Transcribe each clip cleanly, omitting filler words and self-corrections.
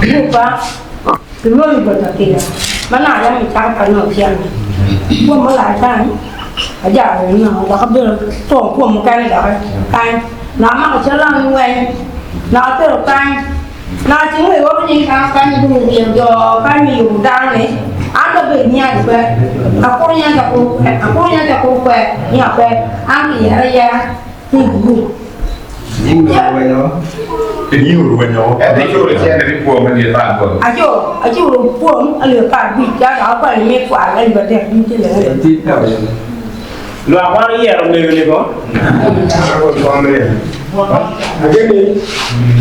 Gupa kilwongo bot akira ma naka yam icako pa nongo cente. Kwom ma kany ajaro nongo dok abedo twongo kwom mukene doki kany naka amako cal weng naka atero kany naka ceng wa iwoto nying dano kany guruko wiro jo kany me yubo dano ni an dong abedo nyaci pe akuro nyaci akuro kwe akuro nyaci akuro kwe nyo pe an kiyera ayera ki i gurup. Aculo kwom alip 15 dok akwanyo me kwaro alip adek ducu lenge. Lwak wan oyero mego-ni ko. Ageni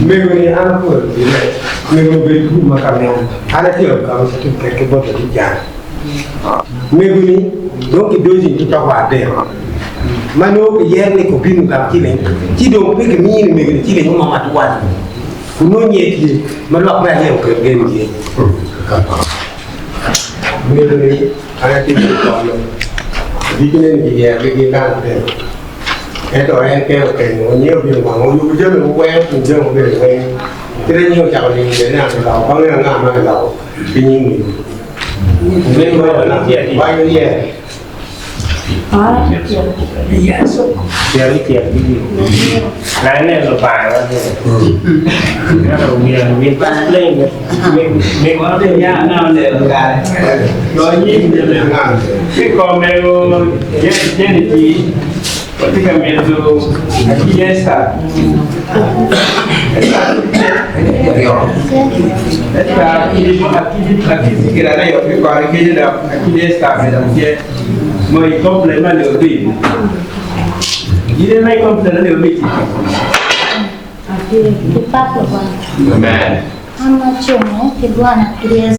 mego ni an apwoyo pire mego obedo group ma ka meno an atyeko gamo certificate ki bot ladit jang mego ni dong ki doji ki toko adek ma nongo ki yero ni obin ogam ciling ci dong pe ki mini mego ni ciling mo matwal kun nongo nye tye ma lwak me aryo oketo gen iye mego ni an atye ki kome agikine ni ki yero gi gang pe. Ento en kene openyo, Onyeo gin wang? Oyubo jami mogo weng, kun jami obedo weng. Kite nyinge ocako ling bene anga kiloko, pe angeyo anga ma kiloko ki nying mego. Waco iye. Watye ka mito akili Esta. Esta akili akili gin ariyo ki kore kenyo dok akili Esta obedo acel. Mo i complain ma leo bi. In ma i complain ma leo bi ci. Amen.